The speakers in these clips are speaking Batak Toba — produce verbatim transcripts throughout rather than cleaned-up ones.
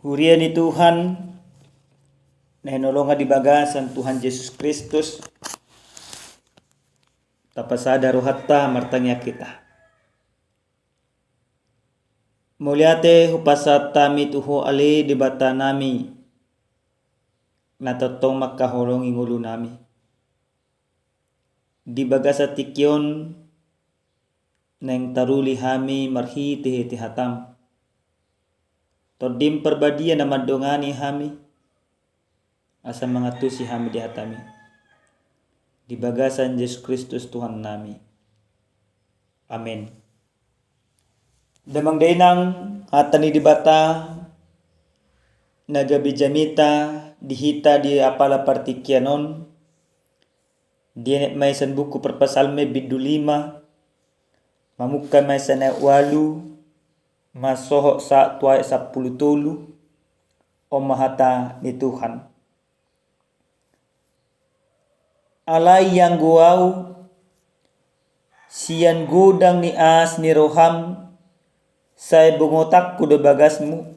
Huria ni Tuhan, na hinaholongan di bagasan Tuhan Jesus Kristus, tapasada rohanta martangiang hita. Mauliate hupasahat hami tu Ho ale Debata nami, na tongtong mangkaholongi ngolu nami. Di bagasan tingki on naeng taruli hami marhitehite hataM. TondiM Parbadia na mandongani hami, asa mangantusi hami di hataMi. Di bagasan Jesus Kristus Tuhan nami. Amen. Damang dainang, hata ni Debata na gabe jamita di hita di apala partingkian on, dienet ma i sian buku Parpsalmen bindu lima, mamungka ma i sian ayat ualu, masohot sahat tu ayat sampulu tolu. On ma hata ni Tuhan. Alai ianggo ahu, sian godang ni asi ni rohaM, sai bongotanku do bagasMu.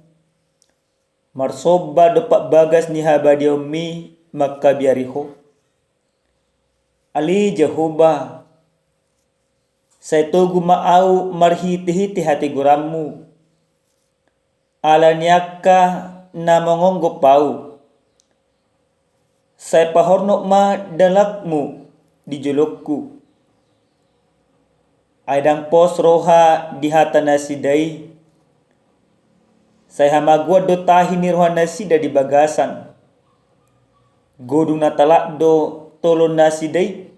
Marsomba dompak bagas ni habadiaonMi mangkabiari Ho. Ale Jahowa, sai togu ma ahu marhitehite hatigoranMu. Ala ni angka na mangonggop ahu, sai pahornop ma dalangMu di jolongku. Ai ndang pos roha di hata nasida i, sai hamagoan do tahi ni roha nasida di bagasan. Godung na talap do tolon nasida i,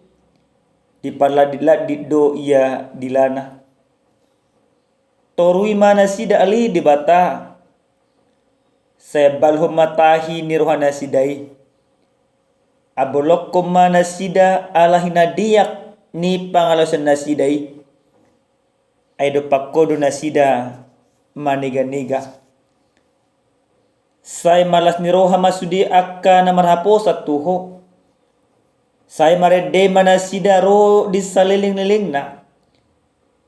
diparlanditlandit do ia dilana. Torui ma nasida ale Debata, sai ambalhon ma tahi ni roha nasida i. Ambolonghon ma nasida ala hinadeak ni pangalaosion nasida i. Ai dompak Ho do nasida maneganega. Sai marlas ni roha ma sude angka na marhaposan tu Ho. Sai marende ma nasida ro di salelenglelengna,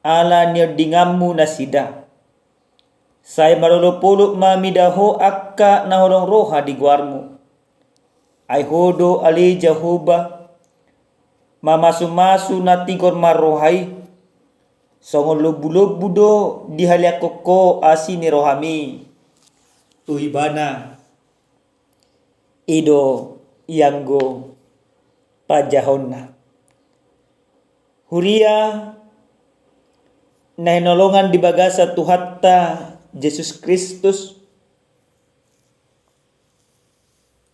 ala niondinganMu nasida. Sai marolopolop ma mida Ho angka na holong roha di goarMu. Ai Ho do ale Jahowa, mamasumasu na tigor marroha i, songon lombulombu do dihaleanghon Ho asi ni rohaMi tu ibana. I do ianggo panjahaonna. Huria na hinaholongan di bagasan Tuhanta Jesus Kristus,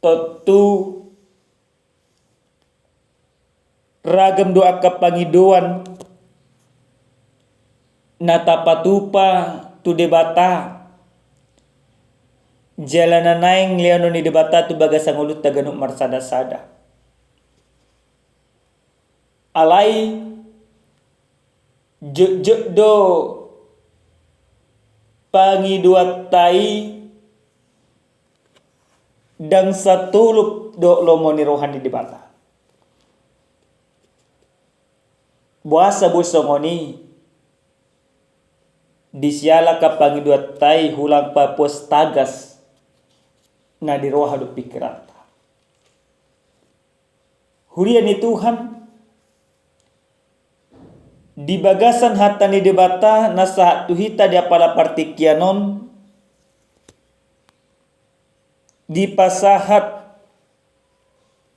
tontu ragam do angka pangidoan na tapatupa tu Debata, jala na naeng lehonon ni Debata tu bagasan ngolunta ganup marsadasada. Alai jotjot do pangidoanta i ndang satolop dohot lomo ni roha ni Debata. Boasa boi songon i? Disiala angka pangidoanta i hulang papuas tagas na di roha dohot pingkiranta. Huria ni Tuhan, di bagasan hata ni Debata na sahat tu hita di apala partingkian on, dipasahat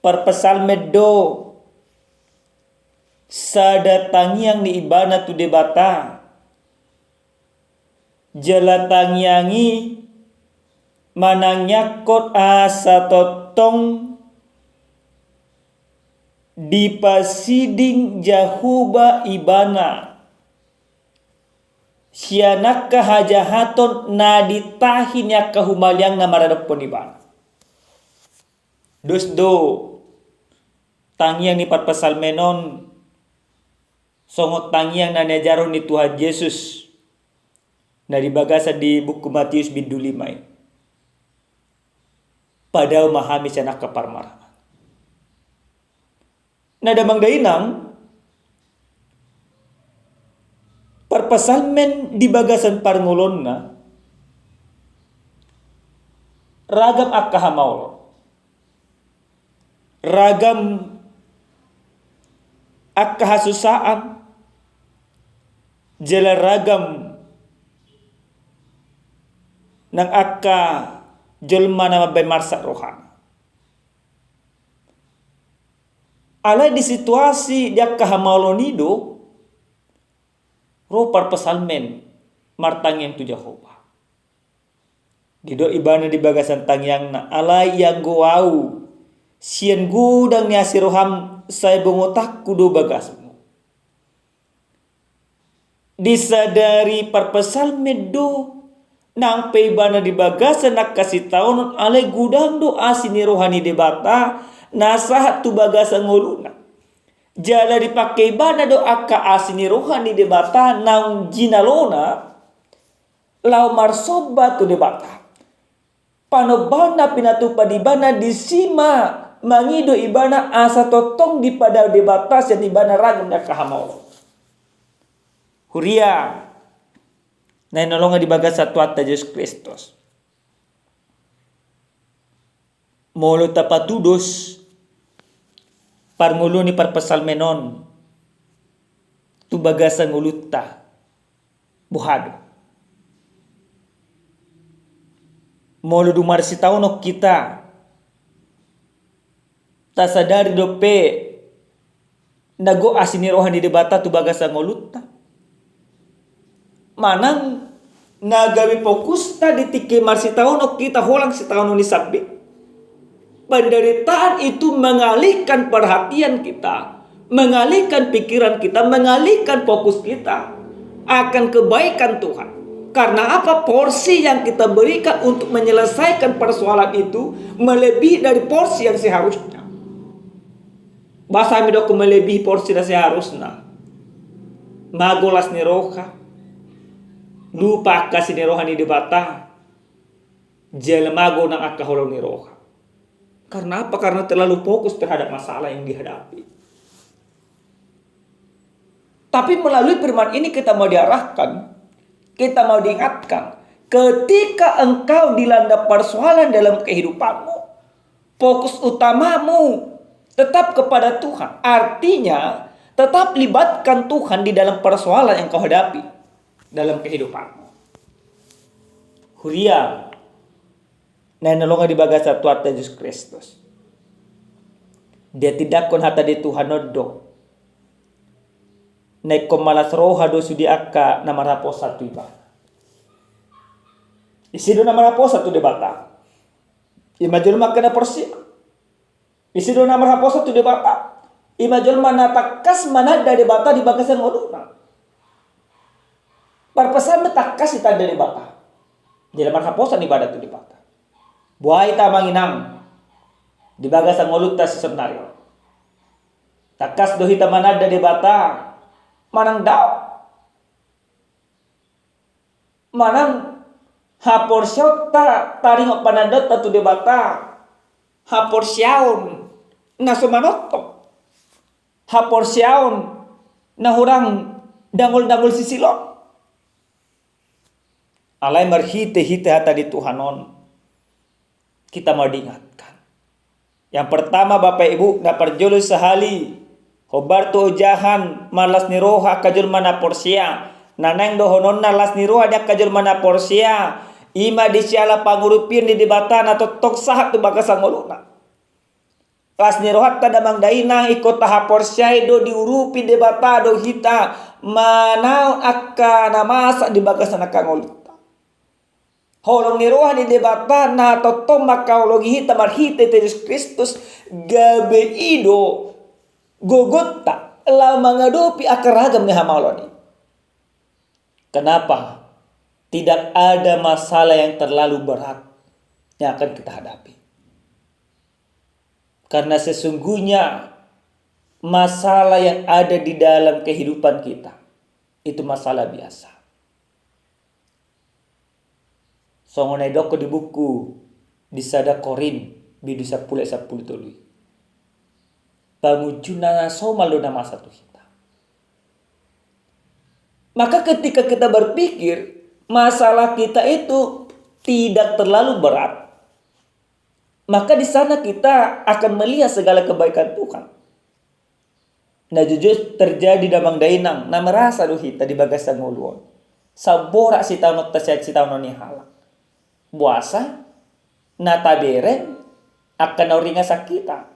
parpsalmen do sada tangiang ni ibana tu Debata. Jala tangiang i manangiangkon asa tongtong dipasiding Jahowa ibana sian angka hajahaton na ditahi ni angka humaliang na maradophon ibana. Dos do tangiang ni parpsalmen on songon tangiang na niajarhon ni Tuhan Jesus na di bagasan di buku Matius bindu lima i. Padao ma hami sian angka parmarangan. Na damang dainang, parpsalmen di bagasan parngoluonna ragam angka hamaolon, ragam angka hasusaan, jala ragam nang angka jolma na mambahen marsak rohana. Alai di situasi di angka hamaolon i do ro parpsalmen martangiang tu Jahowa. Didok ibana di bagasan tangiangna, "Alai ianggo au, sian godang ni asi roham, sai bongotanku do bagasmu." Disadari parpsalmen do, nang pe ibana di bagasan angka sitaonon, alai godang do asi ni roha ni Debata na sahat tu bagasan ngoluna. Jala dipangke ibana do angka asi ni roha ni Debata naung jinalona laho marsomba tu Debata. Panombaon na pinatupa di ibana, disi ma mangido ibana asa tongtong dipadao Debata sian ibana ragam ni angka hamaolon. Huria na hinaholongan di bagasan Tuhanta Jesus Kristus. Molo tapatudos parngoluon ni parpsalmen on tu bagasan ngolunta, boha do? Molo dung marsitaonon hita, tasadari dope na gok asi ni roha ni Debata tu bagasan ngolunta. Manang na gabe fokusta di tingki marsitaonon hita holan sitaonon i sambing. Penderitaan itu mengalihkan perhatian kita, mengalihkan pikiran kita, mengalihkan fokus kita akan kebaikan Tuhan. Karena apa? Porsi yang kita berikan untuk menyelesaikan persoalan itu melebihi dari porsi yang seharusnya. Boasa hami didok melebihi porsi na seharusna? Mago las ni roha, lupa angka asi ni roha ni Debata, jala mago nang angka holong ni roha. Karena apa? Karena terlalu fokus terhadap masalah yang dihadapi. Tapi melalui firman ini kita mau diarahkan, kita mau diingatkan, ketika engkau dilanda persoalan dalam kehidupanmu, fokus utamamu tetap kepada Tuhan. Artinya, tetap libatkan Tuhan di dalam persoalan yang kau hadapi dalam kehidupanmu. Huria na hinaholongan di bagasan Tuhanta Jesus Kristus. Ditindanghon hata ni Tuhan on do, na ingkon malas roha do sude angka na marhaposan tu ibana. Ise do na marhaposan tu Debata? Ima jolma angka na porsea. Ise do na marhaposan tu Debata? Ima jolma na tangkas mananda Debata di bagasan ngoluna. Parpsalmen tangkas ditanda Debata. Jala marhaposan ibana tu Debata. Boha hita amang inang di bagasan ngolunta sian saonari on? Tangkas do hita mananda Debata manang daong? Manang haporseaonta taringot panandaonta tu Debata haporseaon na so manongtong, haporseaon na hurang dangol-dangol sisilon? Alai marhite-hite hata ni Tuhan on, kita mau diingatkan. Yang pertama, Bapak Ibu, na parjolo sahali, hombar tu ojahan marlas ni roha angka jolma na porsea. Na naeng dohononna las ni roha ni angka jolma na porsea, ima disiala pangurupion ni Debata na tongtong sahat tu bagasan ngoluna. Las ni rohanta damang dainang, ingkon tahaporseai do diurupi Debata do hita manaon angka na masa di bagasan angka ngolunta. Holong ni roha ni Debata na tongtong mangkaholongi hita marhite Jesus Kristus, gabe i do gogonta laho mangadopi angka ragam ni hamaolon i. Kenapa? Tidak ada masalah yang terlalu berat yang akan kita hadapi. Karena sesungguhnya masalah yang ada di dalam kehidupan kita itu masalah biasa. Songon na didok di buku di sada Korint, bindu sampulu ayat sampulu tolu i. Pangujungna na somal do na masa tu hita. Maka ketika kita berpikir masalah kita itu tidak terlalu berat, Maka di sana kita akan melihat segala kebaikan Tuhan. Na jujur terjadi damang dainang, na merasa do hita di bagasan ngolu on. Saborat sitaononta sian sitaonon ni halak. Boasa na tabereng angka na huringasan hita.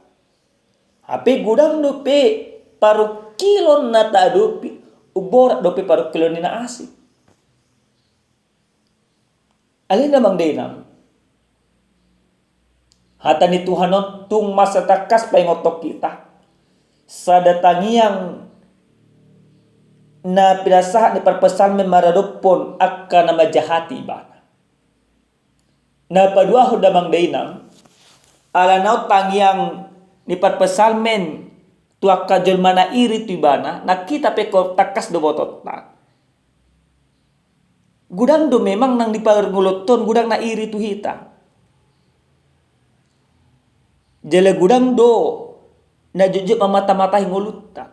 Hape godang dope parungkilon na taadopi, umborat dope parungkilon ni na asing. Alai na mangdena, hata ni Tuhan on tung masa tangkas paingothon hita. Sada tangiang na pinasahat ni parpsalmen maradophon angka na manjahati ibana. Na paduahon damang dainang, ala na on tangiang ni parpsalmen tu angka jolma na iri tu ibana, na hita pe ingkon tangkas do botoonta. Godang do memang nang di parngoluonta on, godang na iri tu hita. Jala godang do na jotjot mamata-matai ngolunta.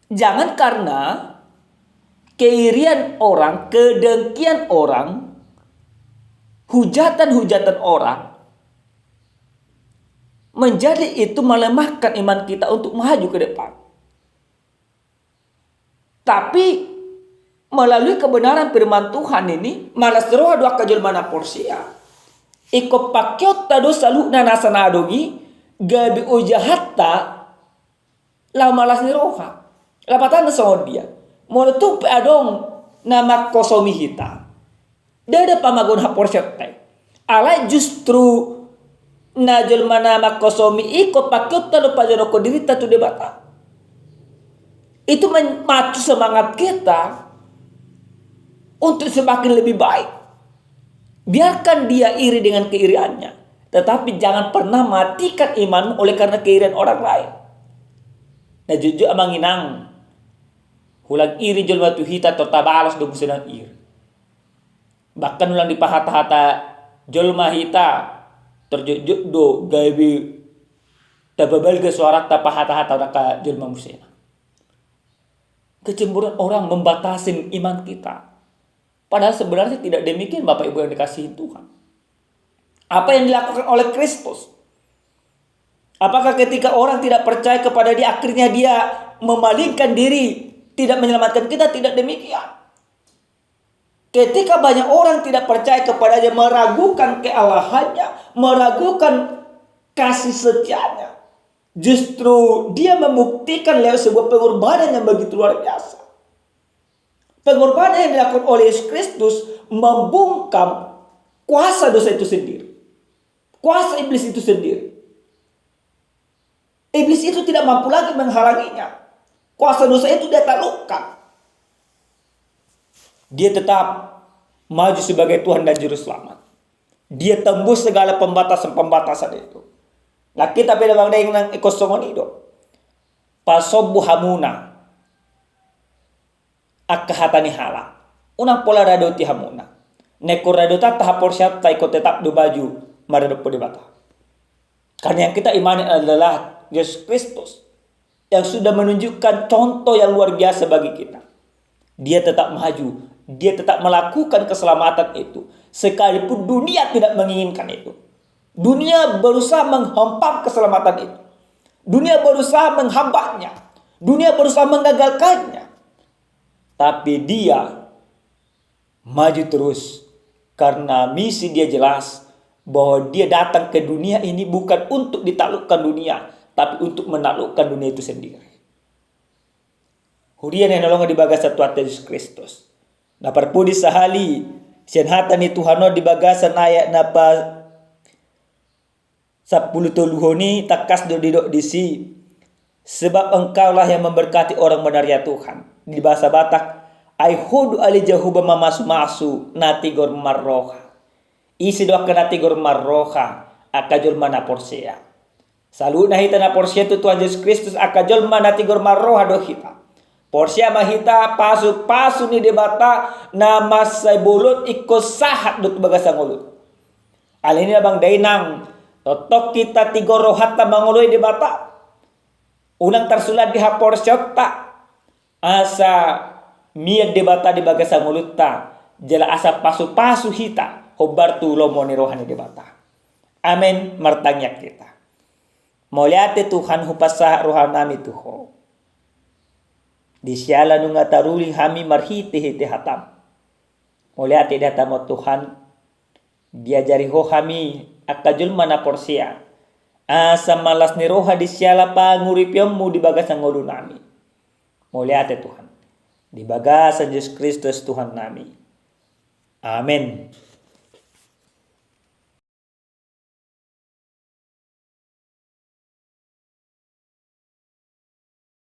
Jangan karena keirian orang, kedengkian orang, hujatan-hujatan orang menjadi itu melemahkan iman kita untuk maju ke depan. Tapi melalui kebenaran firman Tuhan ini, malas roha do angka jolma na porsea. Ingkon pakeonta do saluhutna nasa na adong i, gabe ujahanta laho malas ni roha. Lapatanna songon dia? Molo tung pe adong na mangkosomi hita, ndada pamagoan haporseaonta i. Alai justru na jolma na mangkosomi i ingkon pakeonta do pajonokhon dirinta tu Debata. Itu memacu semangat kita untuk semakin lebih baik. Biarkan dia iri dengan keiriannya, tetapi jangan pernah matikan imanmu oleh karena keirian orang lain. Na jotjot amang inang, hulang iri jolma tu hita, tor tabalos do muse nang iri. Bahkan ulang dipahata-hata jolma hita, tor jotjot do gabe tababalga suaranta pahata-hata angka jolma muse. Kecemburuan orang membatasi iman kita. Padahal sebenarnya tidak demikian, Bapak Ibu yang dikasihi Tuhan. Apa yang dilakukan oleh Kristus? Apakah ketika orang tidak percaya kepada dia, akhirnya dia memalingkan diri, tidak menyelamatkan kita? Tidak demikian. Ketika banyak orang tidak percaya kepada-Nya, meragukan keallahannya, meragukan kasih setianya, justru Dia membuktikan lewat sebuah pengorbanan yang begitu luar biasa. Pengorbanan yang dilakukan oleh Yesus Kristus membungkam kuasa dosa itu sendiri, kuasa iblis itu sendiri. Iblis itu tidak mampu lagi menghalanginya. Kuasa dosa itu dia taklukkan. Dia tetap maju sebagai Tuhan dan Juru Selamat. Dia tembus segala pembatasan-pembatasan itu. Nah, hita pe damang dainang, ingkon songon i do. Pasombu hamuna angka hata ni halak. Unang pola radoti hamuna. Na ingkon radotanta haporseaonta, ingkon tetap do maju maradophon Debata. Karena yang kita imani adalah Yesus Kristus yang sudah menunjukkan contoh yang luar biasa bagi kita. Dia tetap maju, dia tetap melakukan keselamatan itu, sekalipun dunia tidak menginginkan itu. Dunia berusaha menghempang keselamatan itu. Dunia berusaha menghambatnya. Dunia berusaha menggagalkannya. Tapi dia maju terus karena misi dia jelas, bahwa dia datang ke dunia ini bukan untuk ditaklukkan dunia, tapi untuk menaklukkan dunia itu sendiri. Huria na hinaholongan di bagasan Tuhanta Yesus Kristus, na parpudi sahali, sian hata ni Tuhan on di bagasan ayat na pa sampulu toluhon i, tangkas do didok disi: Sebab Engkaulah yang memberkati orang benar, ya Tuhan. Di bahasa Batak, ai Ho do ale Jahowa mamasumasu na tigor marroha. Ise do angka na tigor marroha? Angka jolma na porsea. Saluhutna hita na porsea tu Tuhan Jesus Kristus, angka jolma na tigor marroha do hita. Porsea ma hita pasupasu ni Debata na mansai bolon ingkon sahat do tu bagasan ngolunta. Alani i, damang dainang, tongtong hita tigor rohanta mangoloi Debata. Unang tarsulan di haporseaonta, asa mian Debata di bagasan ngolunta, jala asa pasupasu hita hombar tu lomo ni roha ni Debata. Amen. Martangiang hita. Mauliate Tuhan, hupasahat roha nami tu Ho. Di siala nunga taruli hami marhite-hite hataM. Mauliate di hataMu Tuhan, diajari Ho hami angka jolma na porsea, asa malas ni roha di siala panguripeonMu di bagasan ngolu nami. Mauliate Tuhan, di bagasan Jesus Kristus Tuhan nami. Amen.